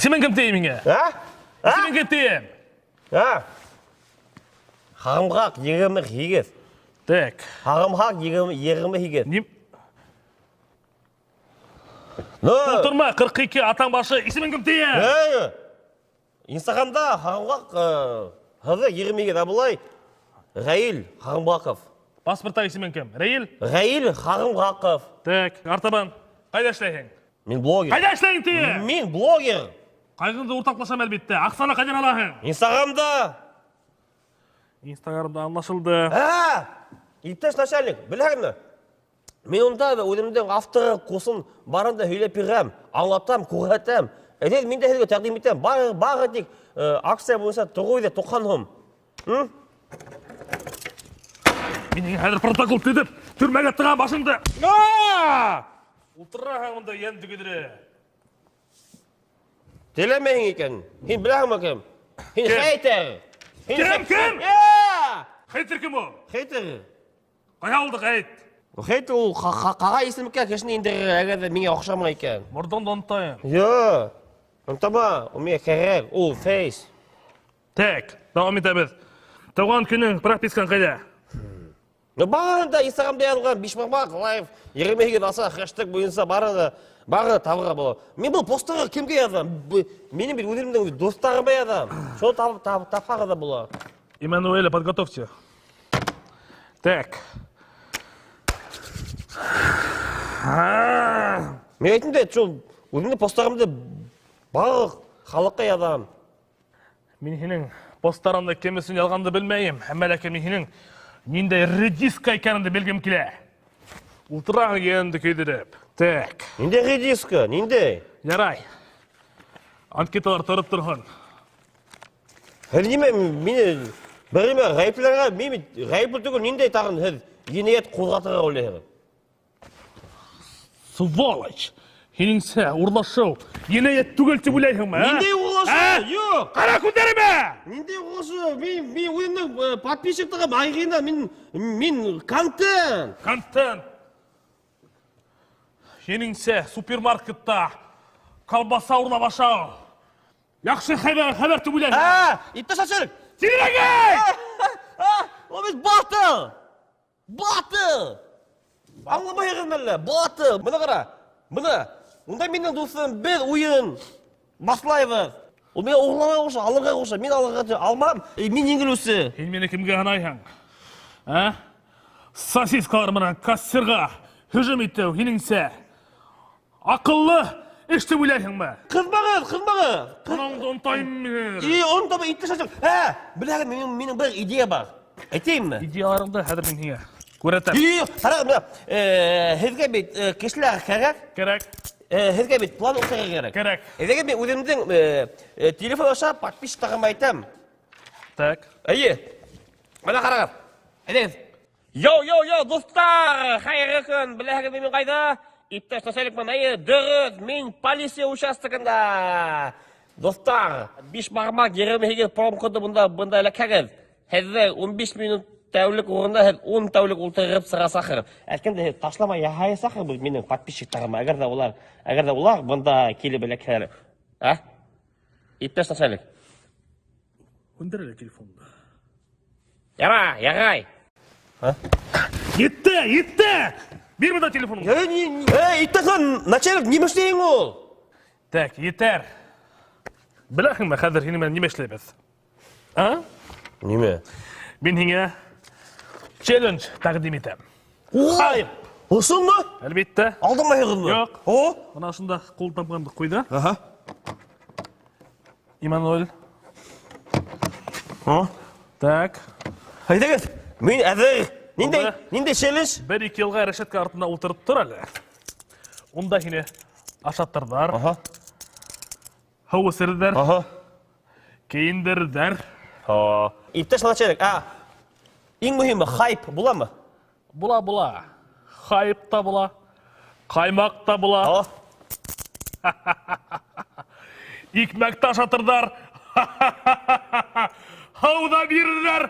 Исемең кем тием миңә? А? Исемең кем тием? А? Һарымһаҡ 28. Так. Һарымһаҡ 28. Ним? Ну, Тултырма 42 атаң башы. Исемең кем тием? Эй! Инстаграмда Һарымһаҡ һыҙы 28, ә былай Раил Һарымһаҡов. Паспортта исемең кем? Раил? Раил Һарымһаҡов. Так, артабан. Ҡайҙа эшләйһең? Мин блогер. Ҡайҙа эшләйһең тием? Мин блогер. Ҡайғыңды уртаҡлашам әлбиттә. Аҡсаны ҡайҙан алаһың? Инстаграмда. Инстаграмда аңлашылды. Ә! Иптәш начальник, беләһеңме? Мин унда үҙемдең авторы курсын барын да һөйләп бирәм, аңлатам, күрһәтәм. Әйҙәгеҙ, мин дә һеҙгә тәҡдим итәм. Бары тик акция буйынса 990 һум. Мин һиңә хәҙер протокол төҙөп, төрмәгә тығам башыңды. Ултыраһың унда йән дөгөҙөрө. Теләмәйһең икән. Һин беләһеңме кем? Һин Кем? хейтер. Һин Кем, кем? Ә! Хейтер кем ул? Хейтер. Ҡайһы ауылдыҡ әйт? Хейтер ул ҡара исемлеккә кешене индерер, әгәр ҙә миңә оҡшамай икән. Мордоңдо онотайым. Юҡ. Онотама, ул миңә кәрәк, ул фейс. Так, дауам итәбеҙ. Тыуған көнөң, пропискаң ҡайҙа? Ну, барыһын да Инстаграмда яҙылған бишбармаҡ лайф 28 аса хэштег буйынса бары табырға була. Мин был посттарға кемгә яҙам? Минең бит үҙемдең дуҫтарыма яҙам. Шуны тапһағыҙ ҙа була. Эммануэля, подготовьте. Так. Мин әйттем дә, шул үҙемдең посттарымды барлыҡ халыҡҡа яҙам. Мин һинең посттарыңды кем өсөн яҙғанды белмәйем. Әммә ләкин мин һинең ниндәй редиска икәнеңде белгем килә. Ултыраһың йәнеңде көйҙөрөп. Так. Ниндәй редиска? Ниндәй? Ярай. Анкеталар тороп торһон. Һеҙ нимә мине бер нимә ғәйепләргә, мин бит ғәйепле түгел, ниндәй тағын һеҙ енәйәт ҡуҙғатырға уйлайһығыҙ? Сволочь! Һинеңсә урлашыу енәйәт түгел тип уйлайһыңмы, ә? Ниндәй урлашыу? Ә? Юҡ. Ҡара күҙҙәремә! Ниндәй урлашыу? Мин үҙемдең подписчиктарға айғайына, мин контент. Контент. Һинеңсә супермаркетта колбаса урлап ашау яҡшы хәбәр тип уйлайһың? Ә, иптәш начальник. Тиҙерәк әйт! Ә, ул бит батыл. Батыл. Аңламайһығыҙмы әллә? Батыл. Бына ҡара. Бына. Унда минең дуҫым, беҙ уйын башлайбыҙ. Ул миңә урларға ҡуша, алырға ҡуша. Мин алырға тип алмам, мин еңелеүсе. Һин мине кемгә һанайһың? Ә? Сосискалар менән кассирға һөжүм итеү һинеңсә аҡыллы эш тип уйлайһыңмы? Ҡыҙмағыҙ, ҡыҙмағыҙ. Ҡанаңды онтайым мин. И, онтама, иптәш начальник. Ә, беләһең, минең бер идея бар. Әйтәйемме? Идеяларыңды хәҙер мин һиңә күрһәтәм. Юҡ, юҡ, ҡарағыҙ, бына, һеҙгә бит кешеләр кәрәк. Кәрәк. Һеҙгә бит план үҫтерергә кәрәк. Кәрәк. Әйҙәгеҙ, мин үҙемдең телефон аша подписчиктарыма әйтәм. Так. Эйе. Бына ҡарағыҙ. Әйҙәгеҙ. Йоу, йоу, йоу, дуҫтар, хәйерле көн. Беләһегеҙме мин ҡайҙа? Иптәш начальник менән, эйе, дөрөҫ, мин полиция участогында. Дуҫтар, бишбармаҡ 28 промкоды бында эләкһәгеҙ. Һеҙҙе 15 минут тәүлек урынында һеҙ 10 тәүлек ултырып сығасаҡһығыҙ. Әйткәндә, һеҙ ташлама яһаясаҡһығыҙ минең подписчиктарыма, әгәр ҙә улар бында килеп эләкһәләр. Ә? Иптәш начальник. Һүндер әле телефонды. Ярай, ярай. А? Етте, етте! Бир бында телефоныңды. Эй, не, не, эй, иптәш начальник, нимә эшләйһең ул? Так, етәр. Беләһеңме, хәҙер һинең менән нимә эшләйбеҙ? А? Нимә? Мин һиңә челлендж тәҡдим итәм. Хайп! Ошонмо? Әлбиттә. Алдамайһығыҙмы? Юҡ. О? Бына ошонда ҡул тамғаңды ҡуйҙы. Аһа. Имануэль. О? Так. Әйҙәгеҙ, мин әҙер. Ниндәй, Унда ниндәй челлендж? Бер-ике йылға рәшәткә артында ултырып тор әле. Унда һине ашаттырҙар. Аһа. Һыу эсерҙәр. Аһа. Кейендерҙәр. Ха. Иптәш начальник, а Иң мөһиме, хайп буламы? Була, була. Хайп та була. Ҡаймаҡ та була. О. Икмәк тә ашатырҙар. Һыу ҙа бирерҙәр.